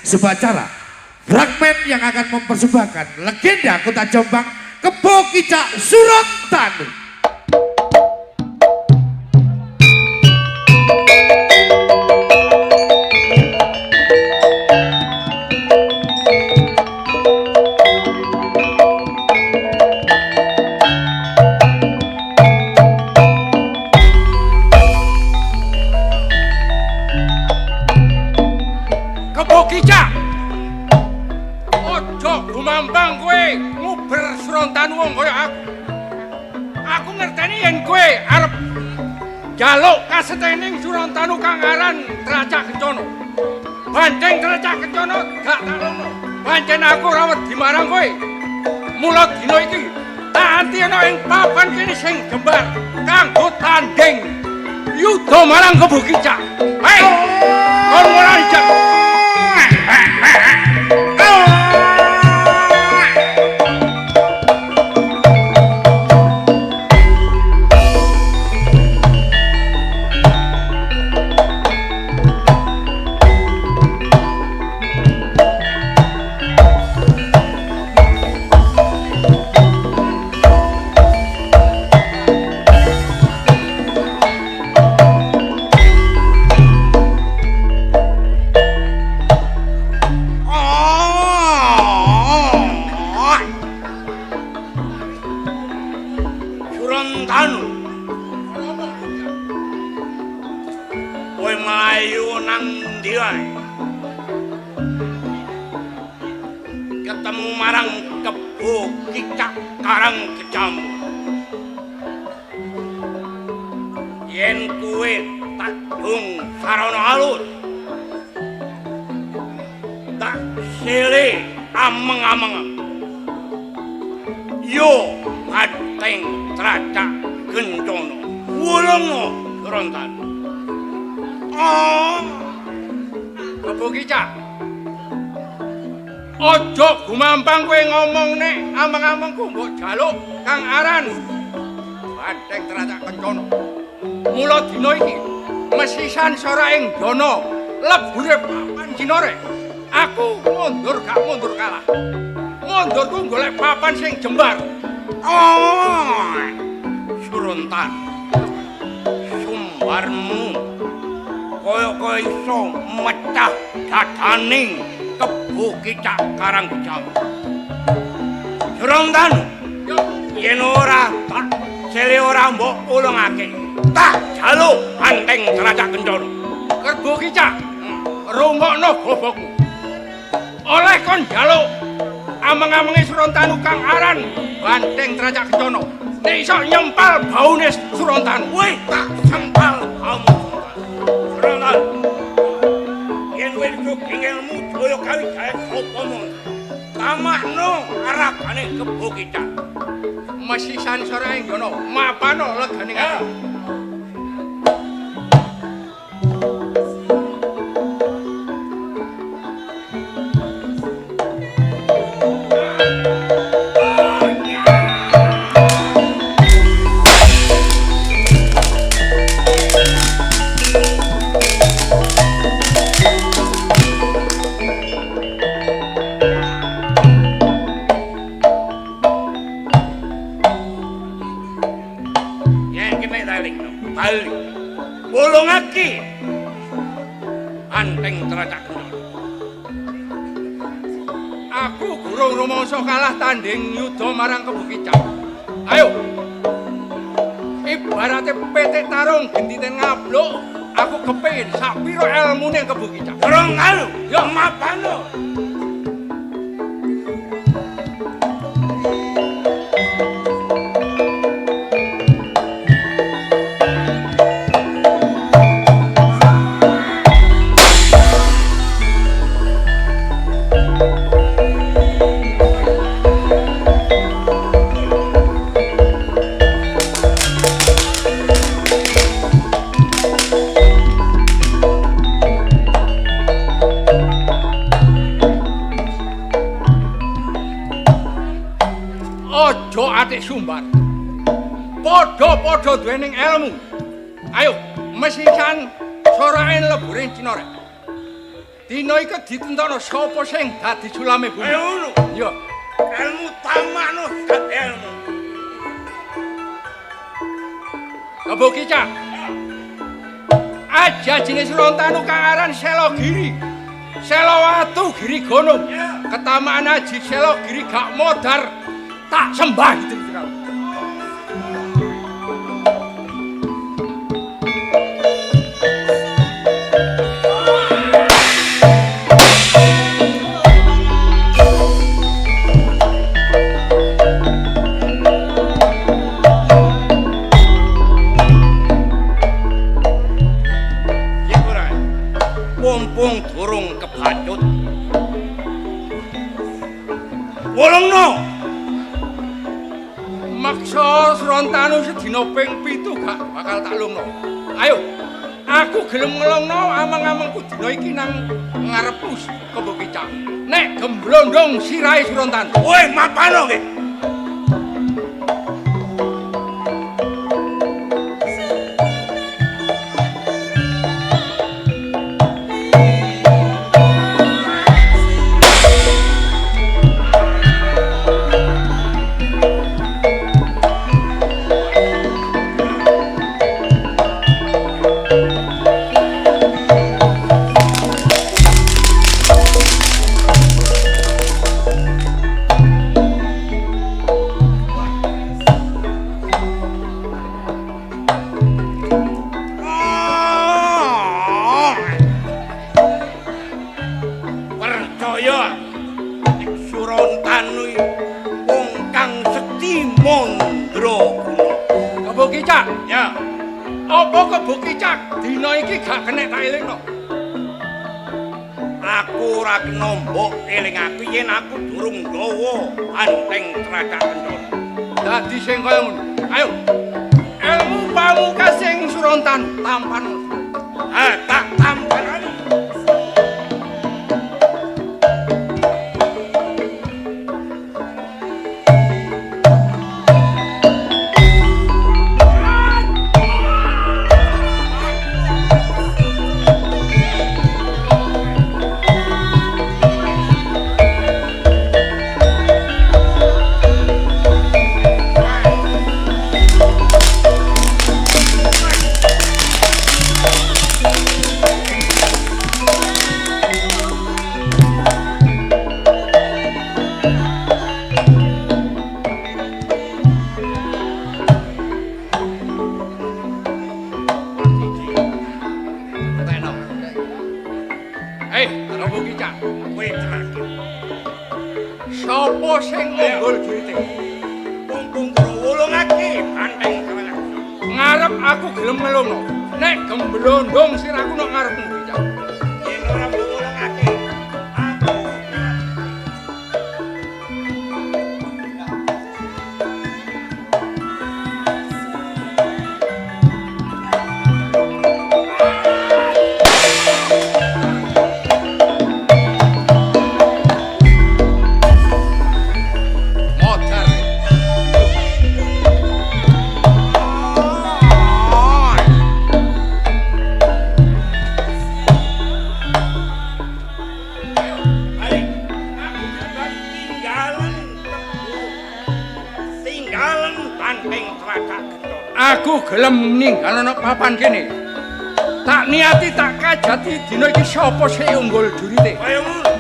Sebuah acara fragmen yang akan mempersembahkan legenda Kota Jombang, Kebo Kicak Surontanu. Kebo Kicak. Ojo gumampang kowe nguber Surontanu wong kaya aku. Aku ngerteni yen kowe arep njaluk kasetening Surontanu kang aran Tracak Kencana. Banteng Tracak Kencana gak tak lono. Pancen aku ora wedi marang kowe. Mula dina iki tak anti ana ing papan kene sing jembar kanggo tanding yuda marang Kebo Kicak. Hei! Kon ora dijak. Surontanu, kowe mlayu nang ndi wae? Ketemu marang Kebo Kicak Karang Kecampur. Yen kowe tak dung sarana alus, tak sele ameng-ameng. Yo banteng Tracak Kencana, wulunga Surontanu. Oh, Kebo Kicak. Ojo gumampang kowe ngomong nek ameng-amengku mbok jaluk kang aran Banteng Tracak Kencana. Mula dina iki mesisan sora ing dana lebure papan Cinorek. Aku mundur gak mundur kalah. Mundurku golek papan sing jembar. Oh, Surontanu, sumbarmu kaya-kaya iso mecah dadaning Kebo Kicak Karang Kecampur. Surontanu, yen ora tak sele ora mbok ulungake, tak jaluk Banteng Tracak Kencana. Kebo Kicak, rungokno gobokku. Oleh kon njaluk ameng-amenge Surontanu kang aran Banteng Tracak Kencana. Nek iso nyempal baune Surontanu. Wih, tak sempal baumu Surontanu. Yen wis sugih ilmu jaya kawijaya sapa mon. Tamakno aragane Kebo Kicak. Mesisan sora ing dana, mapano legane ati. Yen kene dalingno, bali. Wulungake Banteng Tracak Kencana. Aku gurung rumangsa kalah tanding yuda marang Kebo Kicak. Ayo. Ibarate pitik tarung gentiten ngabluk, aku kepengin sapira elmune Kebo Kicak. Surontanu, yo mapano. Ojo atik sumbar. Padha-padha duwening elmu. Ayo, mesisan soraen leburing Cinorek. Dina iki ditentokno sapa sing dadi sulame bumi. Kaya ngono. Iya. Ilmu tamakno kabeh ilmu. Kebo Kicak. Aja jenis Surontanu kang aran Selogiri. Selowatu Giri Gunung. Ketamaan aji Selogiri gak modar. Tak sembah gitu. Mumpung durung kebacut. Wolongno. Maksa Surontanu sedina ping 7 gak bakal tak lungno. Ayo, aku gelem ngelongno amang-amangku dina iki nang ngarepku Kebo Kicak. Nek gemblondong sirahe Surontanu. Woi, mapano nggih. Percaya nek Surontanu wong kang sekti mandraguna. Kebo Kicak. Ya. Apa Kebo Kicak dina iki gak kenek tak elingno? Aku ora kena mbok eling aku yen aku durung nggawa banteng Tracak Kencana. Dadi sing kaya ngono. Ayo. Ilmu pamungkas sing Surontanu tampan. Ha, tak tampan. Kebo Kicak. Kowe terakhir. Sapa sing unggul jurite? Mumpung wulungake banteng Tracak. Ngarep aku gelem ngelungno. Nek gemblondong sirahku nok ngarepmu Kicak. Yen ora wulungake aku. Modar. Balik. Aku tinggalan tinggalan banteng Tracak Kencana. Aku gelem ninggal ana papan kene. Tak niati tak kajati dina iki sapa sing unggul jurite. Kaya ngono.